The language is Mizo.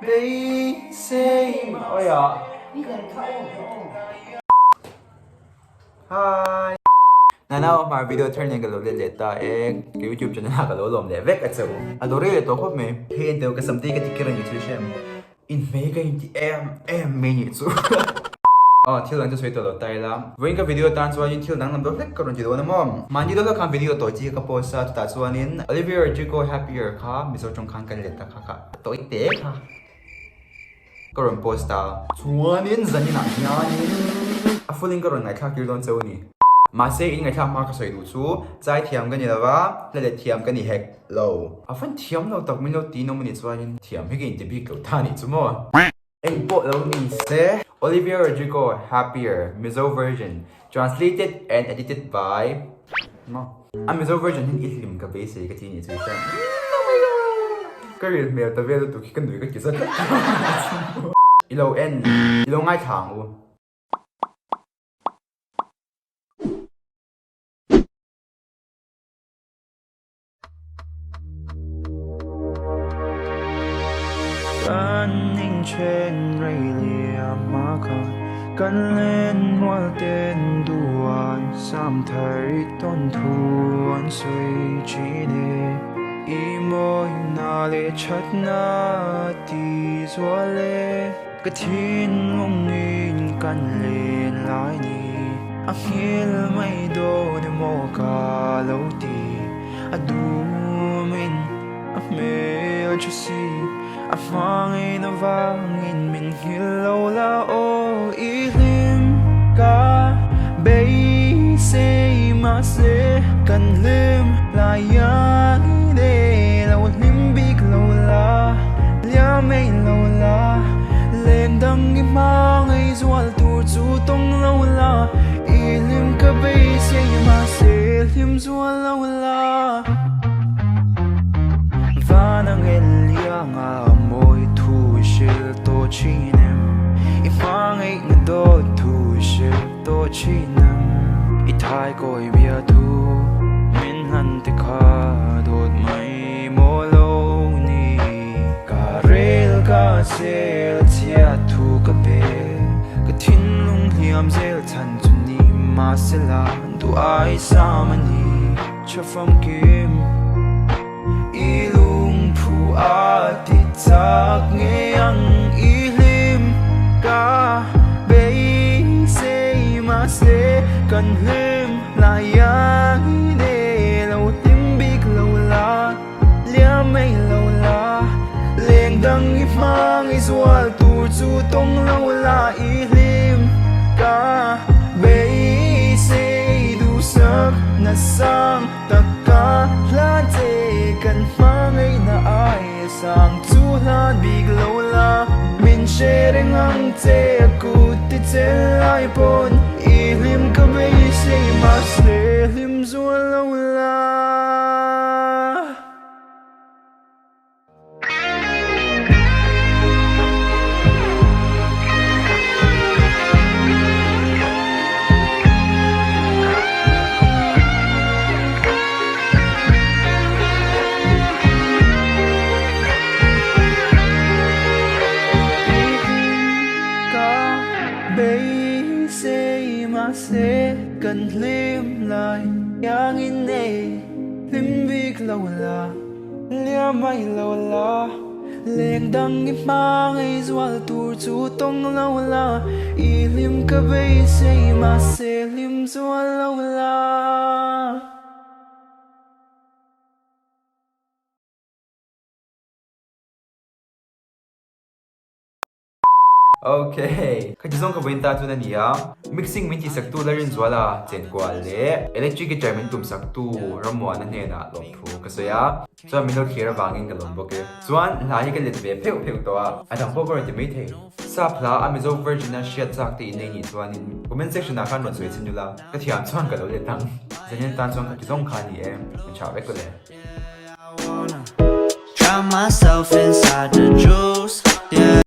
Beisei Awiah Hi Nana hmar video thar nen ka lo let leh ta e ka youtube channel ah ka lo lawm leh vek a che u a lo rei leh tawh khawp mai hei en teh ka sam te hi ka ti kir a ni chu hrem inhmei ka inti em em mai nih chu aw thil dang chu sawi tawh lo ta ila vawiin ka video tan chuanin thil danglam deuh hlek ka rawn ti dawn a maw mahni deuh hlek khan video tawi chi ka post a chutah chuanin Olivia Rodrigo happier kha Mizo tawng khan kan let ta kha kha a tawi te kha. Ka rawn post a. Chuanin zaninah hianin a full in ka rawn ngaihthlak tir dawn cheu a ni. Mahse in ngaihthlak hma ka sawi duh chu chai thiam ka ni lo va, hla let thiam ka ni hek lo. A fan thiam lo tak min lo ti nawm a nih chuanin thiam hi ka inti bik lo ta nih chu maw. Eng pawh lo ni se. Olivia Rodrigo Happier Mizo version translated and edited by Maw. A Mizo version hian i hlim ka beisei ka ti nih chu i hria. Ka ril hmel ta vel lutuk hi ka nui ka ti zat tlat. I lo en, i lo ngaithla ang u. Kan inchen rei liam a kha Kan len mual ten duai Sam thar i tawn thu an sawi thin e I mawina leh thatna ti zual e Ka thinlungin kan len lai ni A nghil mai dawn emaw ka lo ti A dumin a hmel tha si A hmangin avangin min nghil lo la aw I hlim ka beisei mahse kan hlim lai iangin e Lo hlim bik lo la liam ei lo la Leng dang i hmangaih zual tur chu tawng lo la I hlim ka beisei mahse hlim zual lo la. Van ang en lianga mawi thu i hrilh tawh thin em I hmangaihna dawt thu i hrilh tawh thin em I thaikawi bia thu min hlan te kha dawt mai maw lo ni Ka rel ka sel chhiat thu ka pe Ka thinlung hliam zel chhan chu ni mahsela duh ai sam a ni. Tha famkim i lungphu a ti chak ngei ang i hlim ka beisei mahse kan hlim lai iangin e lo hlim bik lo la liam mai lo la leng dang i hmang i zual tur chu tawng lo la i hlim ka beisei duhsak na sang tak ka hlan che kan hmangaihna aia sang chu hlan bik lo la min hre reng ang che a kut ti chel lai pawn i hlim ka beisei mahse hlim zual lo la. Kan hlim lai iangin nei hlim bik lo la Liam mai lo la Leng dang i hmangaih zual tur chu tawng lo la I hlim ka beisei mahse hlim zual lo la. Ok. Kha ti zawng ka vawiin ta chuan a ni a, mixing min tihsak tu Larinzuala chenkual leh electric guitar min tumsak tu Rammuana hnenah lawmthu ka sawi a, chuan min lo thlir avangin ka lawm bawk e. Chuan hla hi ka let ve pheuh pheuh tawh a, a dang pawh ka rawn ti maithei. Sap hla a Mizo version a hriat chak te in nei nih chuanin comment section ah khan rawn sawi chhin ula, ka thiam chuan ka lo let ang. Zanin tan chuan kha ti zawng kha a ni e, min chah vek aw le. Drown myself inside the juice, yeah.